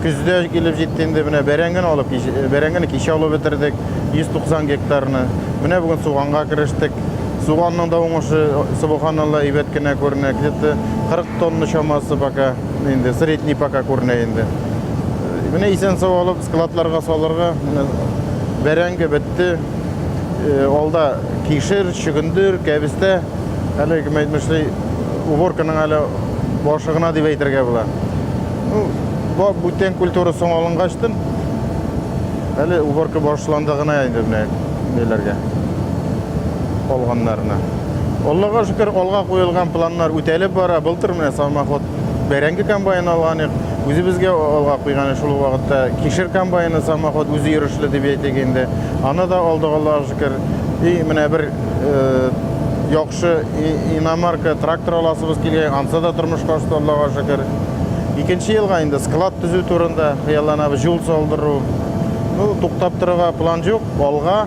Көздә килеп җитте инде, менә бәрәңгене алып, бәрәңгене кичә алып бетердек, 190 гектарны. Менә бүген суганга керештек. Суганның да уңышы, субханалла, әйбәт кенә күренә. Где-то 40 тонна чамасы пока, инде средний пока күренә инде. Менә исән-сау алып складларга салырга, менә бәрәңге бетте. Алда кишер, чөгендер, кәбестә. Әле кем әйтмешли, уборканың әле башы гына дип әйтергә була. Ну, бу бүтән культура соң алынгачтын, әле уборка башланды гына инде менә ниләргә. Калганнарына. Аллага шөкер, алга куелган планнар үтәлеп бара. Былтыр менә самоход бәрәңге комбайны алган идек. Үзебезгә алга куйган шул вакытта кишер комбайны самоход үзе йөрешле дип әйтик инде. Аны да алдык, Аллага шөкер. И менә бер яхшы иномарка трактор аласыбыз килгән, ансы да тормышка ашты, Аллага шөкер. Икенче елга инде склад төзү турында хыялланабыз, юл салдыру. Ну, туктап торырга план юк, алга.